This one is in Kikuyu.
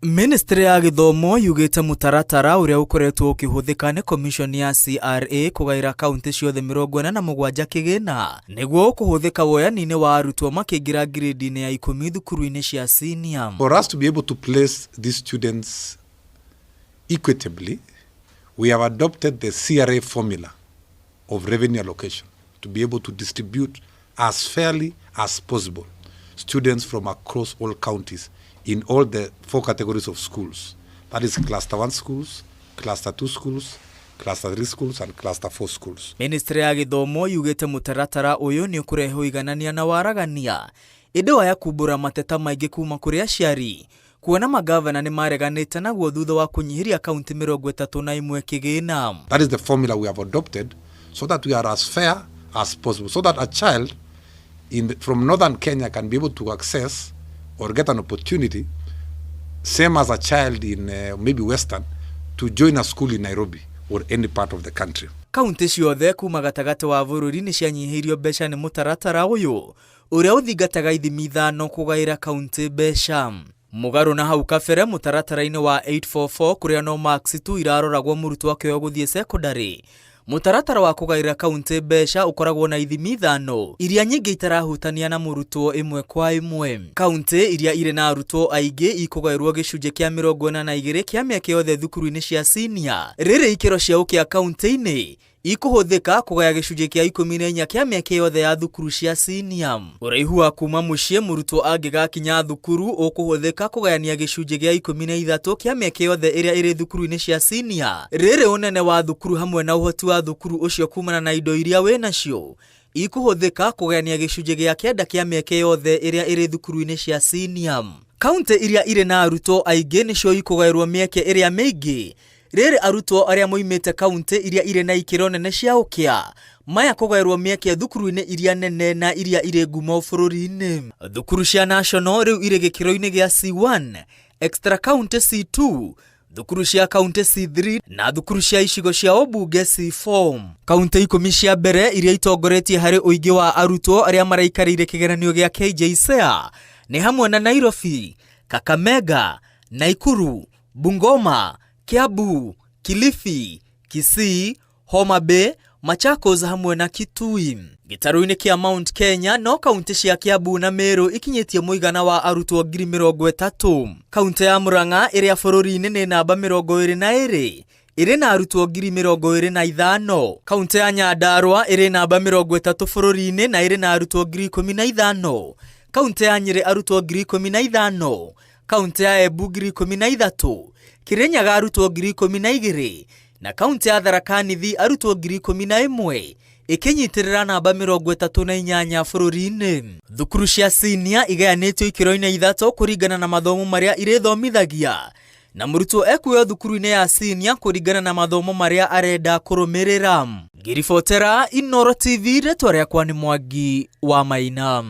Ministry ya gĩthomo yugĩte mũtaratara ũrĩa ũkoretwo ũkĩhũthĩka nĩ commission ya CRA kũgaĩra kaunti ciothe 47 kĩgĩna nĩguo ũkũhũthĩka woyani-inĩ wa arutwo makĩingĩra ngirĩndi-inĩ ya 10 thukuru-inĩ cia senior. For us to be able to place these students equitably, we have adopted the CRA formula of revenue allocation to be able to distribute as fairly as possible students from across all counties in all the four categories of schools. That is cluster 1 schools, cluster 2 schools, cluster 3 schools and cluster 4 schools. Ministry ya gĩthomo yugĩte mũtaratara ũyũ nĩ ũkũrehe ũiganania na waragania ĩndĩ waya kumbũra mateta maingĩ kuma kũrĩ aciari kuona magavana nĩ mareganĩte naguo thutha wa kũnyihĩria kaunti 31 kĩgĩna. That is the formula we have adopted so that we are as fair as possible, so that a child from northern Kenya can be able to access or get an opportunity, same as a child in maybe western, to join a school in Nairobi or any part of the country. Kaunti ciothe kuma gatagatĩ wa bũrũri nĩ cianyihĩirio mbeca nĩ mũtaratara ũyũ ũrĩa ũthingataga ithimi ithano kũgaĩra kaunti mbeca. Mũgarũ na hau kabere mũtaratara-inĩ wa 844 kũrĩa no marks tu iraroragwo mũrutwo akĩoywo gũthiĩ secondary. Mũtaratara wa kũgaĩra kaunti mbeca ũkoragwo na ithimi ithano iria nyingĩ itarahutania na mũrutwo ĩmwe kwa ĩmwe. Kaunti iria irĩ na arutwo aingĩ ikũgaĩrwo gĩcunjĩ kĩa 42 kĩa mĩeke yothe thukuru-inĩ cia senior. Rĩrĩ ikĩro cia ũkĩa kaunti-inĩ ikũhũthĩka kũgaya gĩcunjĩ kĩa 14 kĩa mĩeke yothe ya thukuru cia senior. Ũraihu wa kuma mũciĩ mũrutwo angĩgakinya thukuru ũkũhũthĩka kũgayania gĩcunjĩ gĩa 13 kĩa mĩeke yothe ĩrĩa ĩrĩ thukuru-inĩ cia senior. Rĩrĩ ũnene wa thukuru hamwe na ũhoti wa thukuru ũcio kumana na indo iria wĩnacio ikũhũthĩka kũgayania gĩcunjĩ gĩa 9 kĩa mĩeke yothe ĩrĩa ĩrĩ thukuru-inĩ cia senior. Kaunti iria irĩ na arutwo aingĩ nĩcio ikũgaĩrwo mĩeke ĩrĩa mĩingĩ. Rĩrĩ arutwo arĩa moimĩte kaunti iria irĩ na ikĩro nene cia ũkĩa maya kũgaĩrwo mĩeke thukuru-inĩ iria nene na iria irĩ ngumo bũrũri-inĩ. Thukuru cia national rĩu irĩ gĩkĩro-inĩ gĩa C1, extra county C2, thukuru cia kaunti C3 na thukuru cia icigo cia ũmbunge C4. Kaunti 10 cia mbere iria itongoretie harĩ ũingĩ wa arutwo arĩa maraikarĩire kĩgeranio gĩa KJSEA nĩ hamwe na Nairobi, Kakamega, Nakuru, Bungoma, Kiambu, Kilifi, Kisii, Homa Bay, Machakos hamwe na Kitui. Gĩtarũ-inĩ kĩa Mount Kenya no kaunti cia Kiambu na Meru ikinyĩtie mũigana wa arutwo 30,000. Kaunti ya Murang'a ĩrĩa bũrũri-inĩ nĩ namba 22 ĩrĩ na arutwo 25,000. Kaunti ya Nyandarua ĩrĩ namba 30 bũrũri-inĩ na ĩrĩ na arutwo 15,000. Kaunti ya Nyĩrĩ arutwo 15,000. Kaunti ya Embu 13,000. Kirinyaga arutwo 12,000 na kaunti ya Tharaka Nithi arutwo 11,000 ĩkĩnyitĩrĩra namba 38 bũrũri-inĩ. Thukuru cia senior igayanĩtio ikĩro-inĩ ithatũ kũringana na mathomo marĩa irĩthomithagia na mũrutwo ekuoywo thukuru-inĩ ya senior kũringana na mathomo marĩa arenda kũrũmĩrĩra. Ngĩribotera Inooro TV, rĩtwa rĩakwa nĩ Mwangi wa Maina.